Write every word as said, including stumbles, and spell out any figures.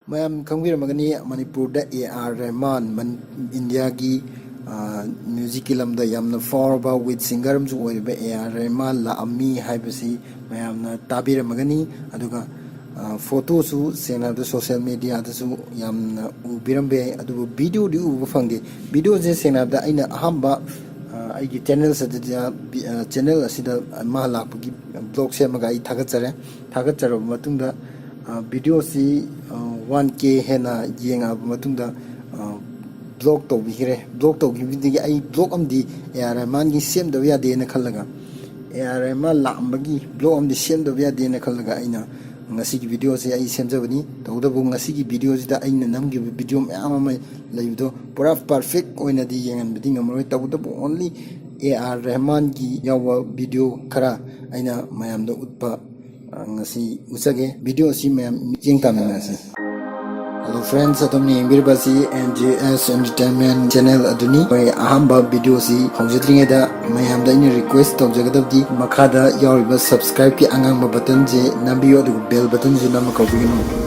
ꯃꯌꯥꯝ ꯈꯪꯕꯤꯔꯝꯃꯒꯅꯤ, ꯃꯅꯤꯄꯨꯔꯗ A R Rehman, ꯃꯟ-, ꯏꯟꯗꯤꯌꯥꯒꯤ, ꯑ, ꯃ꯭ꯌꯨꯖꯤꯛꯀꯤ ꯂꯝꯗ ꯌꯥꯝꯅ ꯐꯥꯎꯔꯕ ꯋꯤꯠ ꯁꯤꯡꯒꯔ ꯑꯃꯁꯨ ꯑꯣꯏꯔꯤꯕ ꯑꯦ ꯑꯥꯔ ꯔꯦꯍꯃꯥꯟ ꯂꯥꯛꯑꯝꯃꯤ ꯍꯥꯏꯕꯁꯤ ꯃꯌꯥꯝꯅ ꯇꯥꯕꯤꯔꯝꯃꯒꯅꯤ꯫ ꯑꯗꯨꯒ, ꯑ, ꯐꯣꯇꯣꯁꯨ ꯁꯦꯡꯅ ꯍꯥꯏꯔꯕꯗ ꯁꯣꯁꯦꯜ ꯃꯦꯗꯤꯌꯥꯗꯁꯨ ꯌꯥꯝꯅ ꯎꯕꯤꯔꯝꯕ ꯌꯥꯏ, ꯑꯗꯨꯕꯨ ꯚꯤꯗꯤꯑꯣꯗꯤ ꯎꯕ ꯐꯪꯗꯦ꯫ ꯚꯤꯗꯤꯑꯣꯁꯦ ꯁꯦꯡꯅ ꯍꯥꯏꯔꯕꯗ ꯑꯩꯅ ꯑꯍꯥꯟꯕ, ꯑ, ꯑꯩꯒꯤ ꯆꯦꯅꯦꯜꯁꯤꯗ, ꯕꯤ-, ꯑ, ꯆꯦꯅꯦꯜ ꯑꯁꯤꯗ ꯃꯥ ꯂꯥꯛꯄꯒꯤ ꯕ꯭ꯂꯣꯛ ꯁꯦꯝꯃꯒ ꯑꯩ ꯊꯥꯒꯠꯆꯔꯦ꯫ ꯊꯥꯒꯠꯆꯔꯕ ꯃꯇꯨꯡꯗ, ꯑ, ꯚꯤꯗꯤꯑꯣꯁꯤ, ꯑ, ꯋꯥꯟ ꯀꯦ ꯍꯦꯟꯅ ꯌꯦꯡꯉꯛꯑꯕ ꯃꯇꯨꯡꯗ, ꯑ, ꯕ꯭ꯂꯣꯛ ꯇꯧꯕꯤꯈ꯭ꯔꯦ꯫ ꯕ꯭ꯂꯣꯛ ꯇꯧꯈꯤꯕꯗꯒꯤ ꯑꯩ ꯕ꯭ꯂꯣꯛ ꯑꯃꯗꯤ ꯑꯦ ꯑꯥꯔ ꯔꯦꯍꯃꯥꯟꯒꯤ ꯁꯦꯝꯗꯕ ꯌꯥꯗꯦꯅ ꯈꯜꯂꯒ, ꯑꯦ ꯑꯥꯔ ꯔꯦꯍꯃꯥꯟ ꯂꯥꯛꯑꯝꯕꯒꯤ ꯕ꯭ꯂꯣꯛ ꯑꯃꯗꯤ ꯁꯦꯝꯗꯕ ꯌꯥꯗꯦꯅ ꯈꯜꯂꯒ ꯑꯩꯅ ꯉꯁꯤꯒꯤ ꯚꯤꯗꯤꯑꯣꯁꯦ ꯑꯩ ꯁꯦꯝꯖꯕꯅꯤ꯫ ꯇꯧꯕꯇꯕꯨ ꯉꯁꯤꯒꯤ ꯚꯤꯗꯤꯑꯣꯁꯤꯗ ꯑꯩꯅ ꯅꯝꯈꯤꯕ ꯚꯤꯗꯤꯑꯣ ꯃꯌꯥꯝ ꯑꯃ ꯂꯩꯕꯗꯣ ꯄꯨꯔꯥ ꯄꯔꯐꯦꯛ ꯑꯣꯏꯅꯗꯤ ꯌꯦꯡꯍꯟꯕꯗꯤ ꯉꯝꯃꯔꯣꯏ꯫ ꯇꯧꯕꯇꯕꯨ ꯑꯣꯟꯂꯤ ꯑꯦ ꯑꯥꯔ ꯔꯦꯍꯃꯥꯟꯒꯤ ꯌꯥꯎꯕ ꯚꯤꯗꯤꯑꯣ ꯈꯔ ꯑꯩꯅ ꯃꯌꯥꯝꯗ ꯎꯠꯄ, ꯑ, ꯉꯁꯤ ꯎꯠꯆꯒꯦ꯫ ꯚꯤꯗꯤꯑꯣ ꯑꯁꯤ ꯃꯌꯥꯝ ꯃꯤꯠꯌꯦꯡ ꯇꯥꯃꯤꯟꯅꯁꯤ꯫ Hello friends, ꯑꯗꯣꯝꯅ ꯌꯦꯡꯕꯤꯔꯤꯕ ꯑꯁꯤ N J S Entertainment channel ꯑꯗꯨꯅꯤ꯫ ꯑꯩꯈꯣꯏ ꯑꯍꯥꯟꯕ ꯚꯤꯗꯤꯑꯣꯁꯤ ꯍꯧꯖꯗ꯭ꯔꯤꯉꯩꯗ ꯃꯌꯥꯝꯗ ꯑꯩꯅ ꯔꯤꯀ꯭ꯋꯦꯁ ꯇꯧꯖꯒꯗꯕꯗꯤ ꯃꯈꯥꯗ ꯌꯥꯎꯔꯤꯕ subscribeꯀꯤ ꯑꯉꯥꯡꯕ buttonꯁꯦ ꯅꯝꯕꯤꯌꯨ, ꯑꯗꯨꯒ bell buttonꯁꯨ ꯅꯝꯕ ꯀꯥꯎꯕꯤꯒꯅꯨ꯫